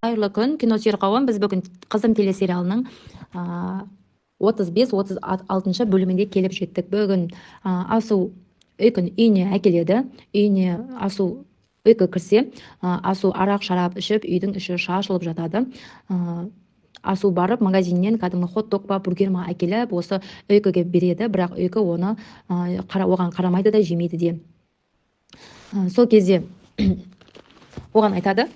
Қайырлы күн, киносүйер қауым! Біз бүгін «Қызым» телесериалының 35-36 бөлімінде келіп жеттік. Бүгін Асу Үкіні үйіне әкеледі. Үйіне Асу, Үкі кірсе, Асу арақ шарап ішіп, үйдің іші шашылып жатады. Асу барып, магазиннен кәдімгі хот дог па, бургер ма әкеліп, осы Үкіге береді, бірақ Үкі оны оған қарамайды да, жемейді де. Сол кезде оған айтады: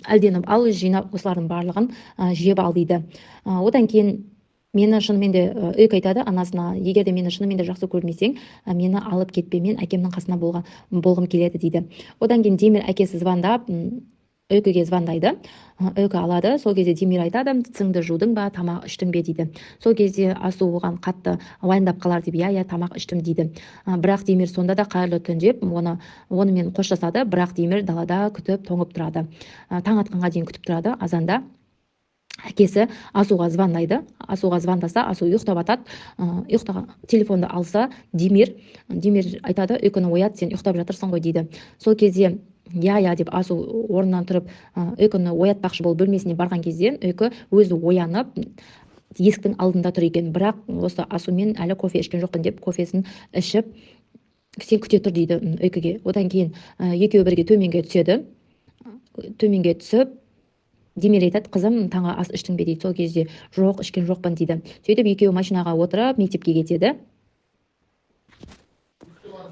«Әлденіп ал, жинап, осылардың барлығын жеп ал», — дейді. Одан кейін мені шынымен де, Үкі айтады анасына: «Егер де мені шынымен де жақсы көрмесең, мені алып кетпе, мен әкемнің қасына болғым келеді», — дейді. Одан кейін Демир әкесі звондап, Үкіге звондайды. Үкі алады. Сол кезде Демир айтады: «Тісіңді жудың ба, тамақ іштің бе?» — дейді. Сол кезде Асу оған қатты уайымдап қалар деп: «Иә, иә, тамақ іштім», — дейді. Бірақ Демир сонда да «Қайырлы түн» деп онымен қоштасады. Бірақ Демир далада күтіп, тоңып тұрады. Таң атқанға дейін күтіп тұрады. Азанда әкесі Асуға звондайды. Асуға звондаса, Асу ұйықтап жатады. Ұйықтаған телефонды алса, Демир. Демир айтады: «Үкіні оят, сен ұйықтап жатырсың ғой», — дейді. Сол кезде «Иә, иә» деп Асу орнынан тұрып, Үкіні оятпақшы болып бөлмесіне барған кезде, Үкі өзі оянып, есіктің алдында тұр екен. Бірақ осы Асумен әлі кофе ішкен жоқпын деп, кофесін ішіп, «Сен күте тұр», — дейді Үкіге. Одан кейін екеуі бірге төменге түседі. Төменге түсіп, Демир айтады: «Қызым, таңғы ас іштің бе?» — дейді. Сол кезде: «Жоқ, ішкен жоқпын», — дейді. Сөйтіп екеуі машинаға отырып, мектепке кетеді.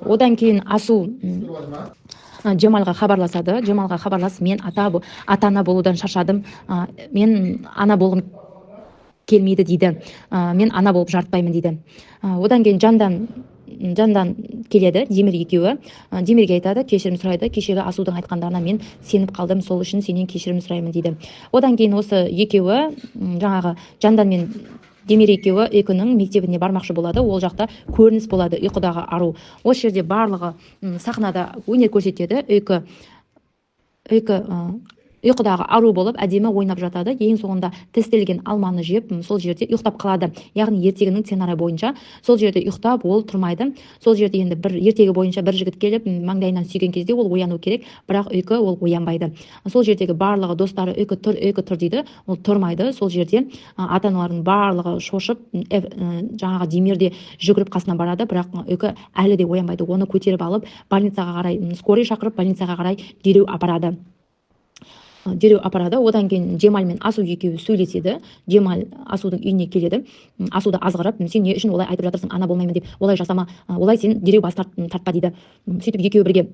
Одан кейін Асу Джемалға хабарласады. Джемалға хабарласып: «Мен ата ана болудан шаршадым, мен ана болғым келмейді», — дейді. «Мен ана болып жарытпаймын», — дейді. Одан кейін Жандан келеді Демир екеуі. Демирге айтады, кешірім сұрайды: «Кешегі Асудың айтқандарына мен сеніп қалдым, сол үшін сенен кешірім сұраймын», — дейді. Одан кейін осы екеуі, жаңағы Жандан мен Демир екеуі Үкінің мектебіне бармақшы болады. Ол жақта көрініс болады, «Ұйқыдағы ару». Осы жерде барлығы сахнада өнер көрсетеді. Үкі ұйқыдағы ару болып, әдемі ойнап жатады. Ең соңында тістелген алманы жеп, сол жерде ұйықтап қалады. Яғни ертегінің сценарийі бойынша сол жерде ұйықтап, ол тұрмайды. Сол жерде енді бір ертегі бойынша бір жігіт келіп, маңдайынан сүйген кезде ол ояну керек, бірақ Үкі ол оянбайды. Сол жердегі барлығы достары: «Үкі, тұр, Үкі, тұр», — дейді. Ол тұрмайды. Сол жерде ата аналардың барлығы шошып, жаңағы Демир де жүгіріп қасына барады, бірақ Үкі әлі де оянбайды. Оны көтеріп алып, больницаға қарай, скорый шақырып, больницаға қарай дереу апарады, дереу апарады. Одан кейін Джемаль мен Асу екеуі сөйлеседі. Джемаль Асудың үйіне келеді. Асуды азғырып: «Сен не үшін олай айтып жатырсың, ана болмаймын деп? Олай жасама, олай сен дереу бас тартпа», — дейді. Сөйтіп екеуі бірге,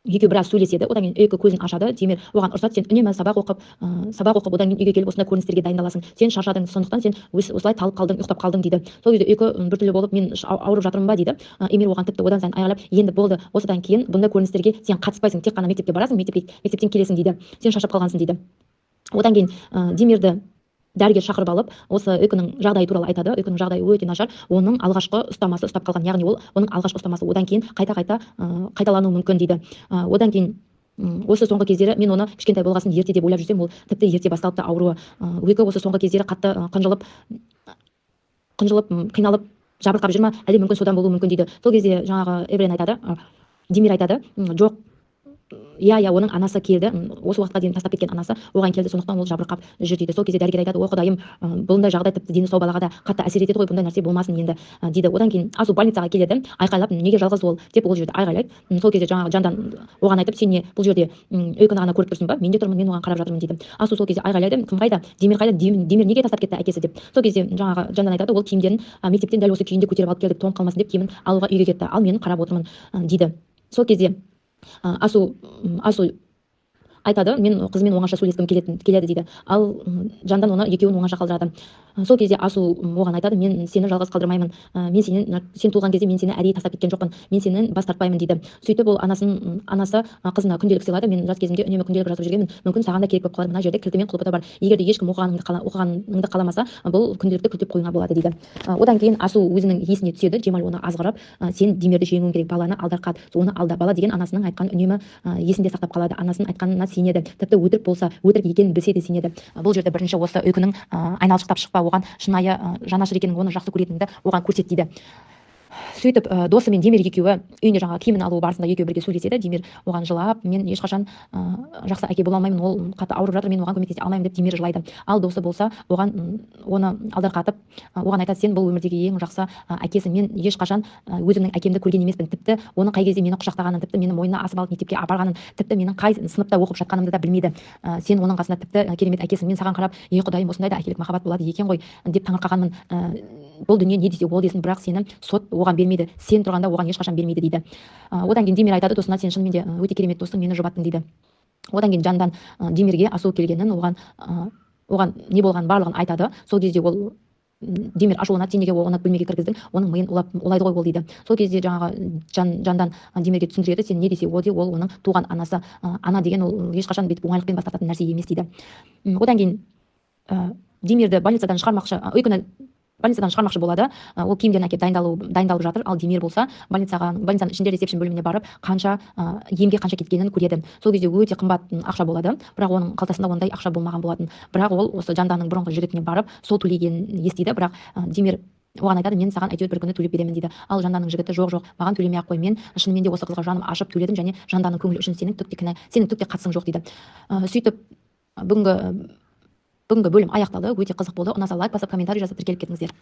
екеуі біраз сөйлеседі. Одан кейін Үкі көзін ашады. Демир оған ұрсады: «Сен үнемі сабақ оқып, сабақ оқып, одан кейін үйге келіп, осындай көріністерге дайындаласың. Сен шаршадың, сондықтан сен осылай талып қалдың, ұйықтап қалдың», — дейді. Сол кезде Үкі біртүрлі болып: «Мен ауырып жатырмын ба?» — дейді. Эмир оған тіпті одан сайын айғайлап: «Енді болды, осыдан кейін бұндай көріністерге сен қатыспайсың, тек қана мектепке барасың, мектептен келесің», — дейді. «Сен шаршап қалғансың», — дейді. Одан кейін Демирді дәрігер шақырып алып, осы Үкінің жағдайы туралы айтады. Үкінің жағдайы өте нашар, оның алғашқы ұстамасы ұстап қалған, яғни ол оның алғашқы ұстамасы, одан кейін қайта қайта қайталануы мүмкін дейді. Одан кейін осы соңғы кездері мен оны кішкентай болғасын ерте деп ойлап жүрсем, ол тіпті ерте басталыпты ауруы. Үкі осы соңғы кездері қатты қынжылып қынжылып, қиналып, жабырқап жүр ма әлде, мүмкін содан болуы мүмкін дейді. Сол кезде жаңағы Эврен айтады, Демир айтады: «Жоқ, иә, иә, оның анасы келді, осы уақытқа дейін тастап кеткен анасы оған келді, сондықтан ол жабырқап жүр», — дейді. Сол кезде дәрігер айтады: «О, құдайым, бұндай жағдай тіпті дені сау балаға да қатты әсер етеді ғой, бұндай нәрсе болмасын енді», — дейді. Одан кейін Асу больницаға келеді, айқайлап: «Неге жалғыз ол?» — деп ол жерде айғайлайды. Сол кезде жаңағы Жандан оған айтып: «Сен не, бұл жерде Үкіні ғана көріп тұрсың ба? Мен де тұрмын, мен оған қарап жатырмын», — дейді. Асу сол кезде айғайлайды: «Кім қайда? Демир қайда? Демир неге тастап кетті әкесі?» — деп. Сол кезде жаңағы Жандан айтады: «Ол киімдерін мектептен дәл осы күйінде көтеріп алып келдік, тоңып қалмасын деп киімін алуға үйге кетті, ал мен қарап отырмын», — дейді. Сол кезде Асу айтады: «Мен қызыммен оңаша сөйлескім келеді», — дейді. Ал Жандан оны екеуін оңаша қалдырады. Сол кезде Асу оған айтады: «Мен сені жалғыз қалдырмаймын, мен сенен, сен туылған кезде мен сені әдейі тастап кеткен жоқпын, мен сенен бас тартпаймын», — дейді. Сөйтіп ол анасы қызына күнделік сыйлады. «Мен жас кезімде үнемі күнделік жазып жүргенмін, мүмкін саған да керек болып қалар. Мына жерде кілті мен құлпы да бар. Егер де ешкім оқығаныңды қаламаса, бұл күнделікті күлтеп қоюыңа болады», — дейді. Одан кейін Асу өзінің есіне түседі. Джемаль оны азғырып: «Сен Демирді жеңуің керек, баланы алдарқат, оны алда». Бала деген анасының айтқан үнемі есінде сақтап қалады, анасының айтқанына сенеді, тіпті өтірік болса, өтірік екенін білсе де сенеді. Бұл жерде бірінші осы Үкінің айналшықтап шықпа, оған шынайы жанашыр екенін, оны жақсы көретініңді оған көрсет дейді. Сөйтіп досы мен Демир екеуі үйіне жаңағы киімін алу барысында екеуі бірге сөйлеседі. Демир оған жылап, мен ешқашан жақсы әке бола алмаймын, ол қатты ауырып жатыр, мен оған көмектесе алмаймын деп Демир жылайды. Ал досы болса оған оны алдарқатып, оған айтады: сен бұл өмірдегі ең жақсы әкесің, мен ешқашан өзімнің әкемді көрген емеспін, тіпті оның қай кезде мені құшақтағанын, тіпті мені мойнына асып алып мектепке апарғанын, тіпті менің қай сыныпта оқып жатқанымды да білмейді. Сен оның қасында тіпті керемет әкесің, мен саған қарап, е құдайым, осындай да әкелік махаббат болады екен ғой деп таңырқағанмын. Бұл дүние не десе ол десін, бірақ сені сот оған бермейді, сен тұрғанда оған ешқашан бермейді дейді. Одан кейін Демир айтады досына: сен шынымен де өте керемет доссың, мені жұбаттың дейді. Одан кейін Жандан Демирге Асу келгенін, оған не болғанын барлығын айтады. Сол кезде ол Демир ашуланады: сен неге оны бөлмеге кіргіздің, оның миын улайды ғой ол дейді. Сол кезде жаңағы Жандан Демирге түсіндіреді: сен не десе о де, ол оның туған анасы, ана деген ол ешқашан бүйтіп оңайлықпен бас тартатын нәрсе емес дейді. Одан кейін Демирді больницадан шығармақшы, өйткені больницадан шығармақшы болады. Ол киімдерін әкеліп дайындалып жатыр. Ал Демир болса больницаның ішінде ресепшн бөліміне барып, қанша емге қанша кеткенін көреді. Сол кезде өте қымбат ақша болады, бірақ оның қалтасында ондай ақша болмаған болатын. Бірақ ол осы Жанданның бұрынғы жігітіне барып, сол төлегенін естиді. Бірақ Демир оған айтады: мен саған әйтеуір бір күні төлеп беремін дейді. Ал Жанданның жігіті: жоқ, жоқ, маған төлемей ақ қой, мен шынымен де осы қызға жаным ашып төледім және Жанданның көңілі үшін сенің түк те кінә, сенің түк те қатысың жоқ дейді. Сөйтіп бүгінгі бөлім аяқталды, өте қызық болды. Ұнаса лайк басып, комментарий жазып, тіркеліп кетіңіздер.